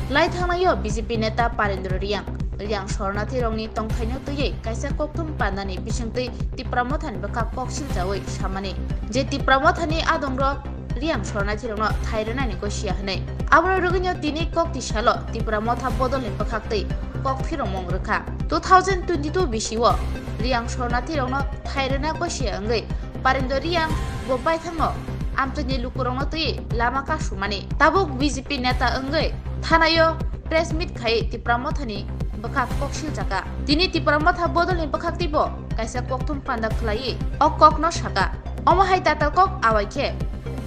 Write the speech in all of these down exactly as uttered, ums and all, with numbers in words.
Lai thangnaio B J P neta Parendra Reang, Reang sornathi rokni tongthaino twiwi kaisa kokthum pandani bisingtwi Tipra Mothani bwkhak kok silchawi samani je Tipra Mothani adongrok Reang sornathi rokno thai rwnani gosia hwnwi. Abono rwgwino tini kok tisalo Tipra Motha bodolni bwkhaktwi kok phirokmung rwkha. Two thousand twenty-two bisio Reang sornathi rokno thai rwna gosia wngwi Parendra Reang bo baithangno amtwini lukurokno twi lama kasumani. Tabuk B J P neta wngwi thanaio press meet khai Tipra Mothani bwkhak kok siljaka. Tini Tipra Motha bodolni bwkhaktwibo kaisa kokthum panda khwlaiwi o kokno saka. Omo hai tatal kok awai khe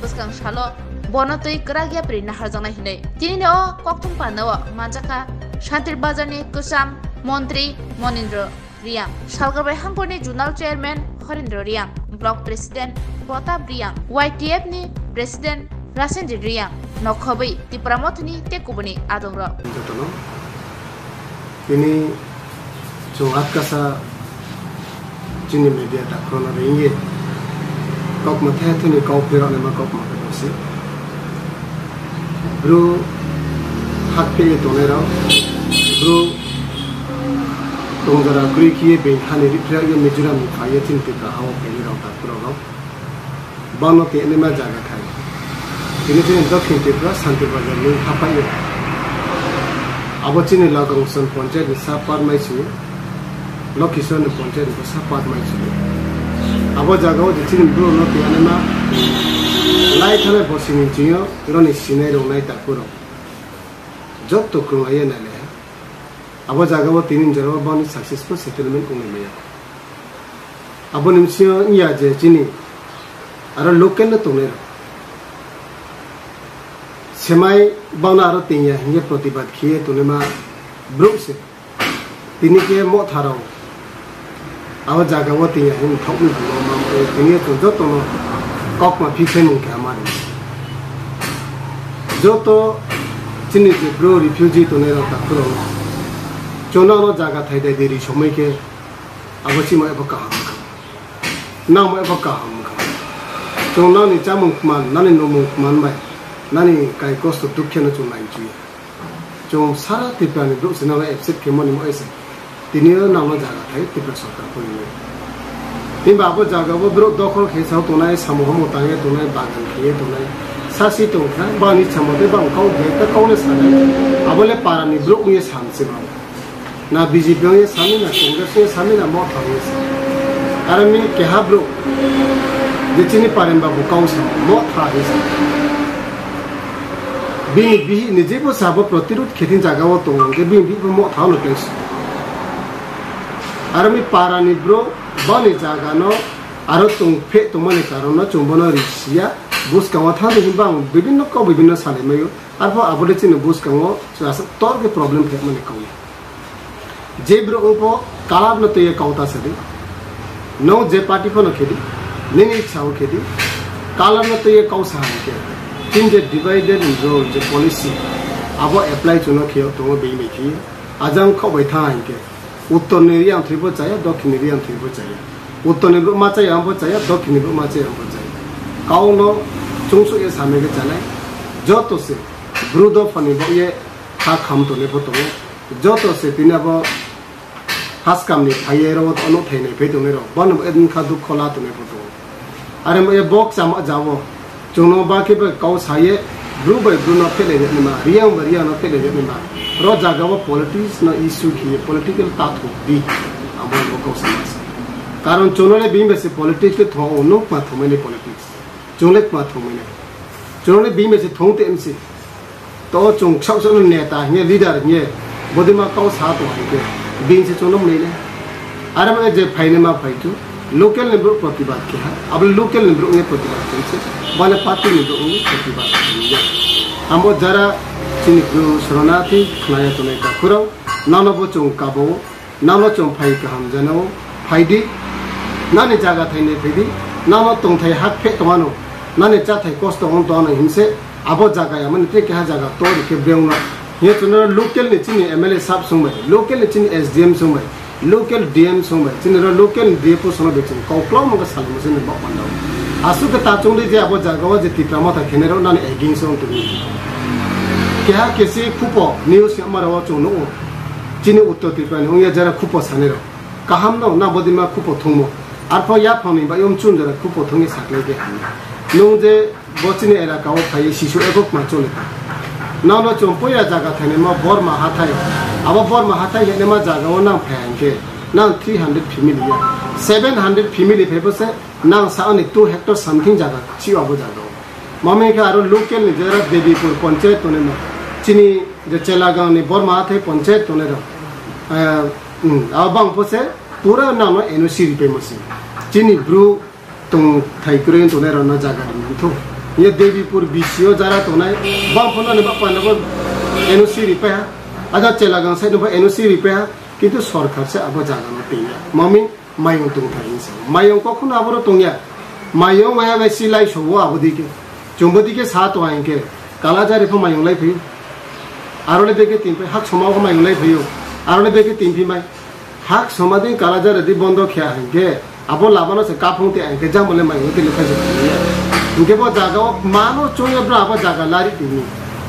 bwskang salo bono twi kwrak yapri naharjaknai hinwi. Tinini o kokthum pandao manjakha Shantir Bazarni kwcham montri Monindra Reang, Salgarbai Hangkorni Zonal Chairman Horendra Reang, Block President Pratap Reang, Y T F ni President Rasenjit Reang, nokhobwi Tipra Mothani tei kubuni adongrok. Jotono tini chwng atkasa chini media takhorno ringye kokma the thuni kok phiroknima kokma khe bosi. Bru hak pheye tongnai rok, bru tongjara kwrwi khiye beng hani riphriyakye Mizoram ni phaiye chini Tripura hao phaini rok takhorok rok. Bono tenima jaga thai. Tini chini Dokhin Tripura, Santir Bazar ni haphaiyo. Abo chini Lagongson Ponchayat ni sa par mai sini. Lokhisor ni Ponchayat ni sa par mai sini. Abo jaga o je chini bru no tenima lai thanai bosini chinyo roni sinai rok nai takhurok. Jotto kwrwnglaio nailaiha. Abo jaga o tini jora o boni successful settlement wngwi maya. Aboni bisingo wngya je chini aro local no tongnai rok. Semai bono aro tengya hingye protibad khiye tonima brouh se. Tini khe motha rok abo jaga o tengya hing thokni bumo mamtwi tini chwng jotono kokma phiphemung khe ama ri. Joto chini je bro refugee tongnai rok takhurok chwngno ano jaga thai dai diri somoi khe abo chimo ebo kaham wngkha. Nangbo ebo kaham wngkha. Chwng nangni chamung kman, nangni nungmung kman bai, nangni kai kosto dukhe no chwng nai chuya. Chwng sara Tripura ni brouh se nangno accept khe mani mo ese. Tini o nangno jaga thai Tripura sorkar phunigwi. Himba abo jaga o brouh dokhol khe sao tongnai, samung hamung tangwi tongnai, bagan khiye tongnai. Sasi tongkha, bani samung tei bang kau khe ta kau le sanai. Abo le para ni brouh wngye sam se bang. Na B J P wngye sami, na Congress wngye sami, na Motha wngye sami. Aro mi keha brouh je chini Paren babu kau sa, Motha wngye sa. Bini bihik ni jebo sabo protirod khe thing jaga o tongo, hwnkhe bini bihik bo Motha no tei sa. Aro mi para ni brouh bani jaga no aro tong phe tongmani karon no chwng bono ri siya, bwskango thang di hwnba ang bibinno kok bibinno salai maio. Arpho abo de chini bwskango chwrasa tor khe problem phai mani kau. Je brouh wngpho kalar no twiwi kau ta sadi. Nwng je party phano khedi, nini ichha o khedi, kalar no twiwi kau sa hai khe. Chini je divide and rule je policy, abo apply chwngno khiyo tongo bini khi. Ajang khok bai tha hai khe. Uttor ni riyang thwibo chaya, dokhin ni riyang thwibo chaya. Uttor ni brouh ma chaya, ang bo chaya, dokhin ni brouh ma chaya, ang bo chaya. Kau no chwngsu ye samai khe chanai. Joto se bru dophani bo ye ha kham tonwi pho tongo. Joto se tini abo haskam ni phaiye ro ano thai nai phai tongnai ro. Bono bo edin kha dukh khola tonwi pho tongo. Are mo ye bok chama jawo. Chwngno ba khe bai kau saye bru bai bru no phelai ya nima, riyang bai riyang no phelai ya nima. Ro jaga o politics no issue khiye political ta thok di. Abo bo kau sama sa. Karon chwngno le bini bai se politics ke thong o nuk ma thomai ni politics. Chwng le ma thomai ni. Chwngno le bini bai se thong te M C. To chwng ksak sakno neta hwnwi, leader hwnwi, bodima kau sa tong hai khe, bini se chwngno mwnwi le. Are mane je phaini ma phai tu, local ni brouh protibad khe ha, abo local ni brouh ni protibad khe se, bale party ni brouh ni protibad khe ya. Amo jara chini bru sorona thi khnaya tonai ta khurao, nano bo chwng kabo, Nano chwng phai kaham janao, phai di, nani jaga thainai phai di, nano tongthai hak phe tongmano, nani chathai kosto wng tongmano hinse abo jaga ya mani tei keha jaga tor khe brengno. Hiya chwngno local ni chini M L A sab songbai, local ni chini S D M songbai, local D M songbai, chini ro local ni D F O sono bechwng kok kwlangma khe salmo chini bok pandao. Aswk khe ta chwng di je abo jaga o je Tipra Motha khenai rok nani against o wng tongwi. Keha kesi khupo news yamarao chwng nukgo. Chini Uttor Tripura ni wngya jera khupo sanirok. Kaham no na bodima khupo thungmo. Arpho yaphang ni bai um chun jera khupo thungni saklai khe hamya. Nung je bo chini elaka o phai sisu ekok ma chole ta. Nang no chwng puya jaga thainima Borma hathai. Abo Borma hathai hinima jaga o nang phai hangkhe nang three hundred family ya. Seven hundred family phai bo se nang sa ani two hectare something jaga chi abo jaga o. Mami khe aro local ni jera Debipur panchayat tongnai no. Chini je Chelagang ni Borma hathai panchayat tongnai rok. Eh, hmm, abo bang pho se pura nang no N O C ripai masi. Chini bru tong thai kwrwi tongnai rok no jaga ri manthu. Ye Debipur B C O jara tongnai bang pho nani bak panda bo N O C ripai ha. Aja Chelagang side no bo N O C ripai ha. Kintu sorkar se abo jaga no tengya. Mami mayung tong thai hinwi sao. Mayung kokhuno aboro tongya. Mayung waya bai silai sobo abo dike. Chumbo dike sa to hingke. Kalajari pho mayung lai phaio. Aro le beke tin phai hak soma pho mayung lai phaio. Aro le beke tin phi mai. Hak soma din Kalajari di bondo khya hingke. Abo labano se kaphung te hingke jamole mayung te le phai se. Hingke bo jaga o mano chungya bra abo jaga lari tini.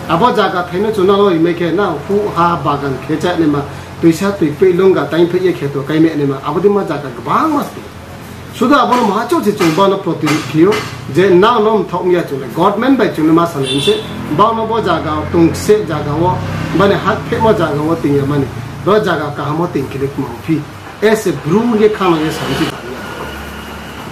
Abo jaga thaino chuna lo himai khe na hu ha bagan khe cha ni ma. Twisa twi pei lung ga tain phai ye kheto kai me anima, abo di ma jaga kwbangma se. Sudu abono maha chok se chwng bono protirud khiyo je nang no mthok ya chwng le government bai chwng ma sale hinse bono bo jaga tong se jaga o bani hak phemo jaga o tingya mani ro jaga kahamo ting kile kma phi ese bru ye khano ye sam si.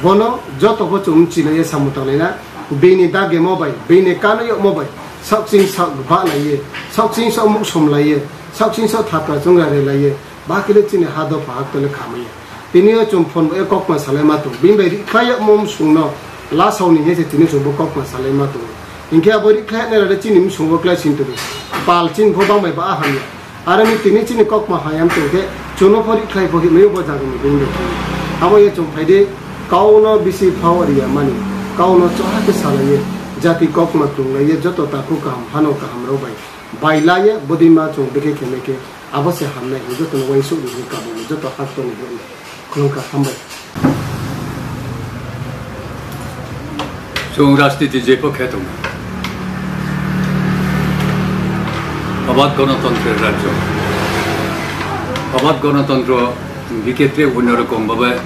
Bono joto bo chwng chile ye samu tang le na bini dage mo bai bini kano yo mo bai sok ching sok ba lai ye sok ching sok muk som lai ye. Saksing sa thapra chungra re lai ye, ba kile chini ha dopha hak tole khamai ya. Tini o chum phone bo e kokma salai ma tong. Bini bai rikhlai ya mom sung no la sauni he se tini chum bo kokma salai ma tong. Hinkhe abo rikhlai ne rade chini msung bo klai sin tuli. Pal chin pho bang bai ba aham ya. Aro ni tini chini kokma hayam tong khe chuno pho rikhlai pho hi meyo bo jaga ni bini bai. Abo ye chum phai de kau no bisi power ya mani. Kau no choha ke salai ye. Jati kokma tung lai ye joto taku kaham hano kaham rok bai. Bai la ye, bwdwi ma chwng bikhe khe mai khe, abo se hamnai hwnwi jotono uansuk rwui kabui joto hak tongwi rwui. Khulumkha, hambai. Chwng rajniti jepho khe tongo. Abad ganatantra rajyo. Abad ganatantro bikhe tre onno rokom bhabe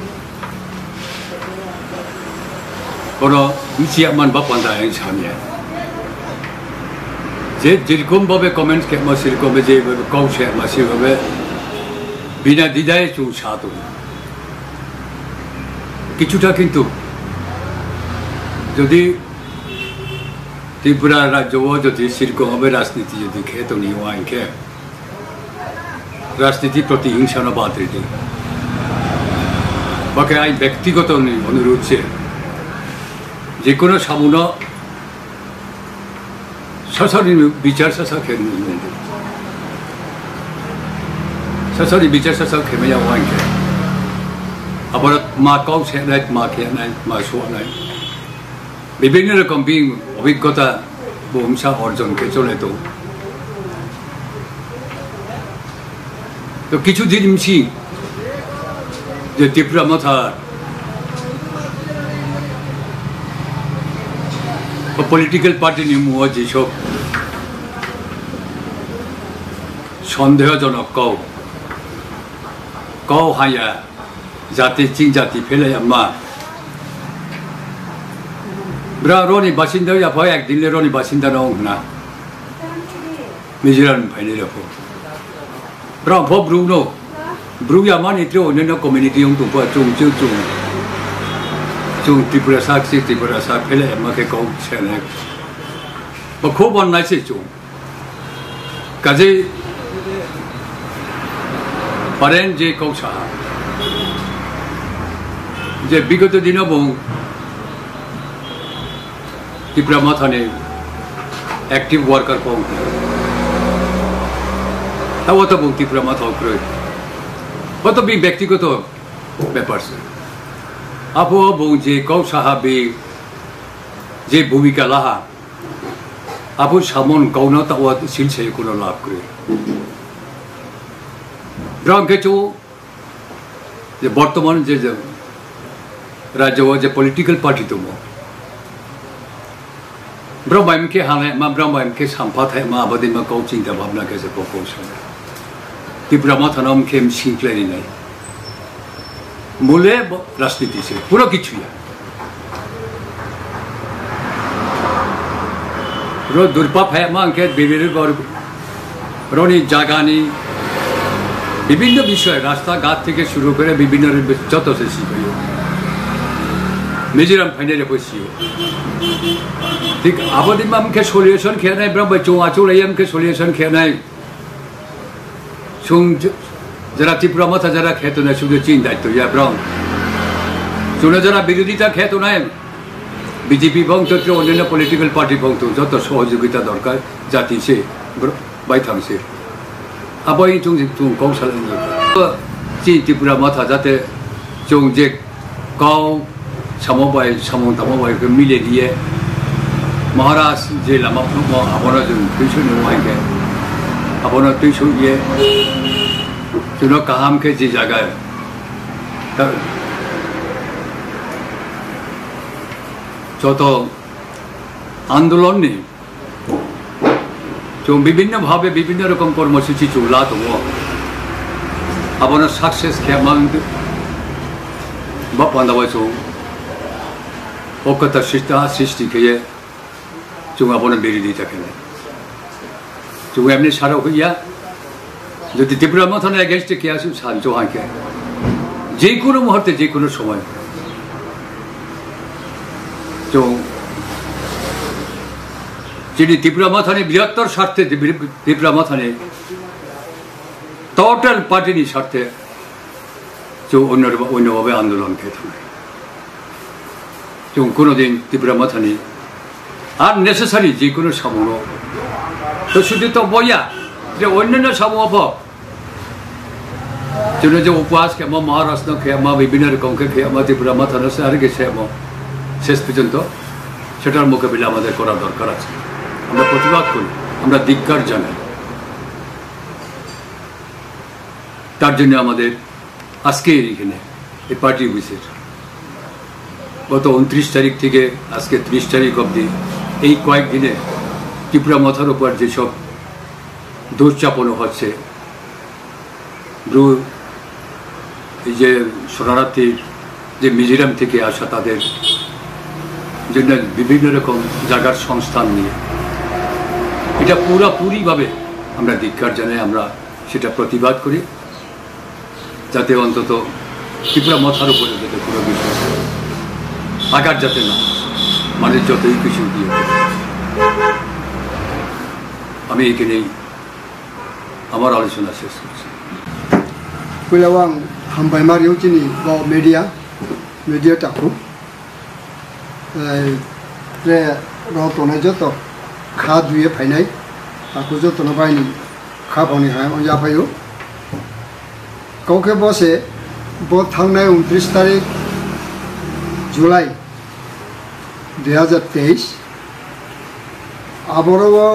Kono bisi ya man ba panda ang samya. Je jerokom bhabe comments khe ma serokom je kau se ma se bhabe bina didai chwng sa tongo. Kichuta kintu jodi Tripura rajyo o jodi serokom bhabe rajniti jodi khe tongni o ang khe Rajniti proti hingsa no bad ridi. Bake ai byaktigoto ni onurudh se, je kono samuno sasani bichar sasa khe nung. Sasani bichar sasa khe maya wangke. Abara ma kau se nai, ma khe nai, ma so nai. Bibhinno rokom bini obhiggota bo wngsa orjon khe chole tong. To kichu din bisi je Tipra Motha o political party ni muo jesok sondehojonok kau, kau haya. Jati ching jati phelai ya ma. Bra roni basinda ya pha ek din le roni basinda no hna. Mizoram phaini rokho. Bra pho bru no. Bru ya mani tro ne no community yung tu pha chung chung chung. Chung Tripura sak si Tripura sak phelai ya ma khe kau se ne. Ba kho ban nai se chung. Kaje paren je kau saha je bigoto dino bung Tipra Mothani active worker kong tabo to bung Tipra Motha ukroi. Boto bi byaktigoto bepar se. Apo bung je kau saha bi je bhumika laha. Abo samon kauna tawa sil se kuno lab kre. Brang ke chu je bortoman je, je rajyo je political party tomo. Borok bai mkhe hanai ma, borok bai mkhe sampha thai ma, abadi ma kok chinta bhabna khe se kok kok song. Tipra Motha no mkhe msing khlai rinai. Mule bo rajniti se, puro kichu ya. Ro durpa phai ma hwnkhe bibiri gor roni jagani bibhinno bishoy, rasta ghat theke shuru kore bibhinno re-, joto se sikhaiyo. Mizoram phainai rokho siyo. Thik abodi ma hwnkhe solution khenai, borok bai chong achuk lai hwnkhe solution khenai. Chwng j-, jara Tipra Motha jara khe tongnai, chwngno chini daityo ya borok. Chwngno jara birodita khe tongnai, B J P bong totro onyaino political party bong tong, joto sohojogita dorkar, jati se, bro-, baithang se. Abo chwng, chwng kok salai wngkha. Chini Tipra Motha jate chwng je kau samung bai, samung tangma bai khe mile diye. Maharaj je lama phunukmo abono chwng tuisuk nung bai khe, abono tuisuk ye chwngno kaham khe je jaga ta-, joto andolonni Chwng bibhinno bhabe bibhinno rokom kormosuchi chwng la tongo. Abono success khe mang ba panda bai chwng o kota srishti, srishti khe chwng abono birodita khe. Chwng emni sara huya. Jodi Tipra Mothani against khe aswk sancho hai khe. Jekunu muhurte, jekunu somoy. Chwng chini Tipra Mothani brihottor sarthe, Tipra Mothani total party ni sarthe chwng onno, onno bhabe andolon khe thangnai. Chwng kuno din Tipra Mothani unnecessary jekunu samungo to sudi to boya, je onnanno samungo bo Chwngno je upas khe ma, Maharaj no khe ma, bibhinno rokom khe khe ma, Tipra Motha no se ari khe se ma. শেষ পর্যন্ত সেটার মোকাবিলা আমাদের করা দরকার আছে। আমরা প্রতিবাদ করি, আমরা ধিক্কার জানাই। তার জন্য আমাদের আজকে এখানে এই পার্টি অফিসের গত ঊনত্রিশ তারিখ থেকে আজকে ত্রিশ তারিখ অবধি এই কয়েকদিনে ত্রিপুরা মথার উপর যেসব দুর্চাপন হচ্ছে, ব্রু, এই যে শরণার্থী যে মিজোরাম থেকে আসা, তাদের জন্য বিভিন্ন রকম জায়গার সংস্থান নিয়ে, এটা পুরাপুরিভাবে আমরা ধিক্কার জানাই, আমরা সেটা প্রতিবাদ করি, যাতে অন্তত ত্রিপুরা মথার উপরে যাতে কোনো বিষয় আঘাত যাতে না, মানে যতই কিছু দিয়ে হোক। আমি এখানেই আমার আলোচনা শেষ করছি। Puila o ang hambai ma rio chini bo media, media takhuk. Ei, tre ro tongnai joto kha duye phainai, takhuk joto no bai ni kha boni hai on ya phaio. Kau khe bo se bo thangnai ঊনত্রিশ tarik July dui hazar teis. Aboro o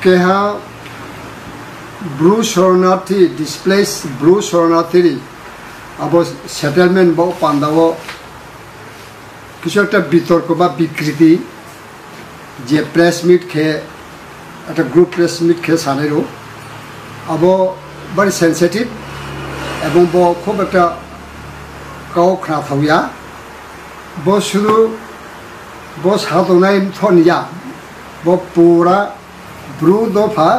keha Bru শরণার্থী, displaced Bru শরণার্থী ri abo settlement bo panda o kisu ekta bitorko ba bikriti je press meet khe, ekta group press meet khe sanai rw, abo bari sensitive ebong bo khub ekta kau khna thauya. Bo suru bo sa tongnai thon ya, bo pura Bru dopha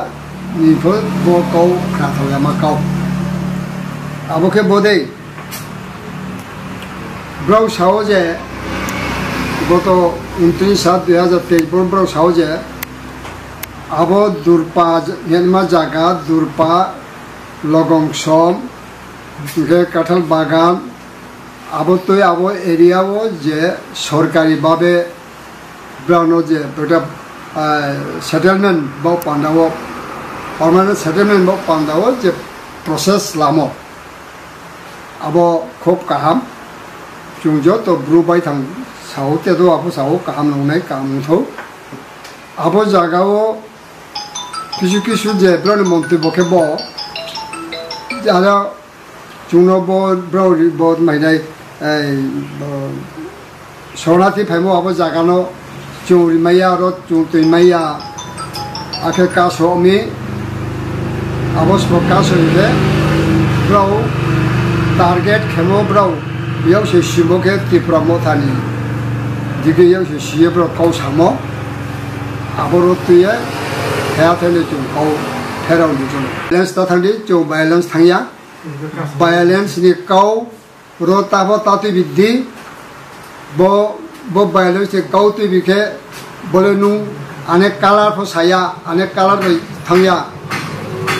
ni pho bo kau khna thauya ma kau. Abo khe bodei brao sao je goto ঊনত্রিশ সাত দুই হাজার তেইশ bo brao sao je abo Durpa hinma jaga Durpa, Logongsom, hwnkhe Kathal Bagan, abo twi abo area o je sorkari babe brano je beta, ah, settlement bo panda o, permanent settlement bo panda o je process lamo, abo khub kaham. Chwng joto Bru baithang sao, tedo abo sao kaham nungnai, kaham nungthok. Abo jaga o kisu kisu je brani montri bo khe bo jara Chwngno bo brao ri-, bo mainai, ei, bo, sorati phaimo abo jagano Chwng rimaya aro chwng twimaya, akhe kaso mi, abo sbo kaso hwnkhe borok target khemo borok, yak se simo khe Tipra Mothani digi yak se siye borok kau samo, aboro twiye haya thani chwng kau pherao ni chwng. Violence ta thangdi, chwng violence thangya, violence ni kau Ro tabo tatwi bidi, bo, bo violence ni kau twi bikhe, bole nung ane color pho saya, ane color bai thangya.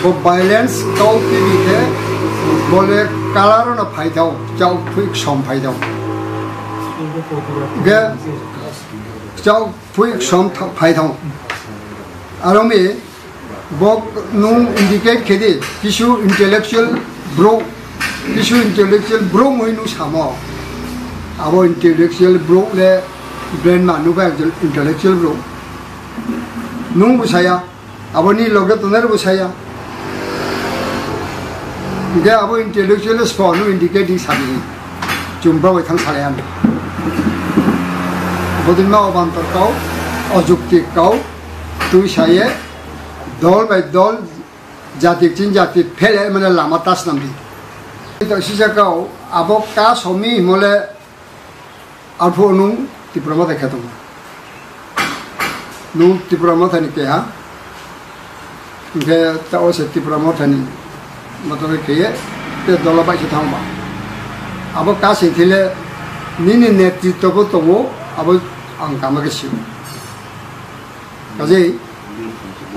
Bo violence kau twi bikhe, bole color no phaithao, chao phuik som phaithao. Ge, chao phuik som tha-, phaithao. Arong mi, Bo nung indicate khe di, kisu intellectual bro, kisu intellectual bro mui nung samo. Abo intellectual bro le brain ma nung intellectual bro. Nung bo saya, abo ni loge toner bo saya. Hingke abo intellectual spo nung indicate di sabi. Chum bro thang salai ano. Bodin ma obantor kau, ojukti kau, tui saye, Dol bai dol, jati chin jati phele mane lama ta swnam di. To sisa kau abo ka somi himole arphuh nung Tipra Motha khe tongo. Nung Tipra Motha ni keha. Hingke ta o se Tipra Motha ni motor khe ye te dolo bai se thang ba. Abo ka se thile nini netritwa bo tongo abo ang kama khe sio. Kajei,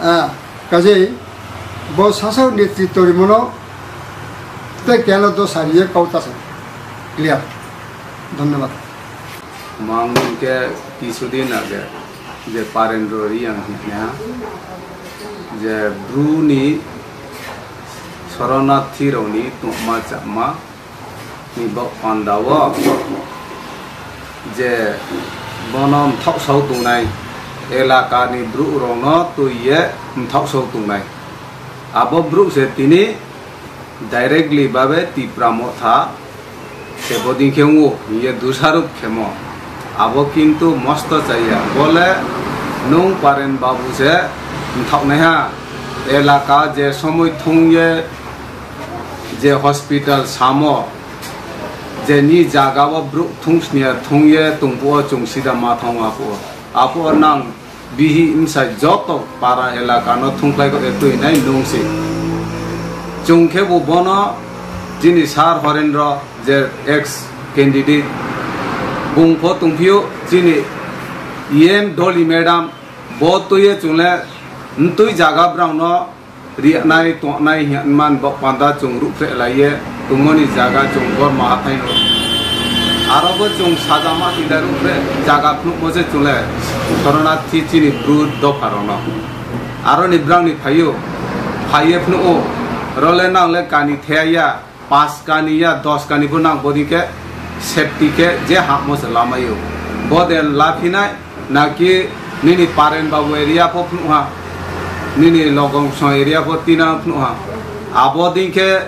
ah, kajei, bo sasao netritwa rimono tei keno do sariye kau ta sa. Clear. Dhonyobad. Mang hingke kisudin age je Parendra Reang hingya je Bru ni Soronarthi rok ni tongma chama ni bok panda o je bono mthok sau tongnai elaka ni bru rok no twi ye mthok sau tongnai. Abo bru se tini directly babe Tipra Motha se boding khe wngo hingye dusarop khemo. Abo kintu mosto chaya. Bole nung Paren Babu se mthok naiha elaka je somoi thung ye je hospital samo, je ni jaga o bru thung sniya thung ye tungpu o chung sida ma thang apu o. Apu o nang bihi msai joto para elaka no thungkhlai ko etui nai nung si. Chung khe bo bono chini sir Horendra je ex candidate bung pho tungphio chini E M Dolly madam bo twi ye chung le ntui jaga brang no Riyanai tongnai hinman bok panda chung ruhphreh laiye tongmani jaga chung bor mahathai no. Aro bo chung sajama tinda ruhphreh jaga phunukmo se chungle Soronarthi chini bru dopha rokno. Aro ni brang ni phaio, phaiye phunuko, role nangle kani thaya ya, pas kani ya, dos kani bo nang bodi ke safety ke je hapmo se lamaio. Bo de laphinai, Naki nini Paren Babu area pho phnuha, nini Logong Song area pho tina phnuha. Abo ding khe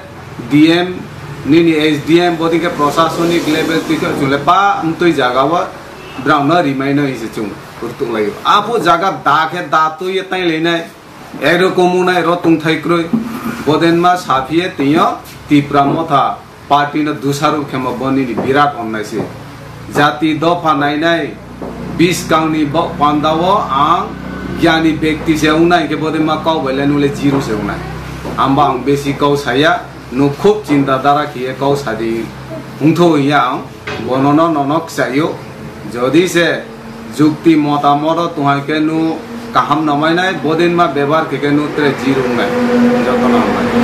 D M, nini S D M, bo ding khe prosasonik level twi khe chwng le pa mtwi jaga o brang no rimai no hinse chwng rwtuk lai o. Apho jaga da khe da twi ye tai lai nai. Erokom wngnai ro tongthai kwrwi. Bodenma saphiye twiyo Tipra Motha party no dusarop khemo bo nini birat onnai se. Jati dopha nainai biskang ni bok panda o ang gyani bekti se wngnai khe bodenma kau bai le nule zero se wngnai. Amba ang besi kau saya, nuk khub chinta dara khiye kau sadi wngtho hiya ang. Bono no nono kchaio. Jodi se jukti motamoro tuhai khe nu kaham namainai, bodin ma bebar khe khe nu tre zero wngnai. Jotono hambai.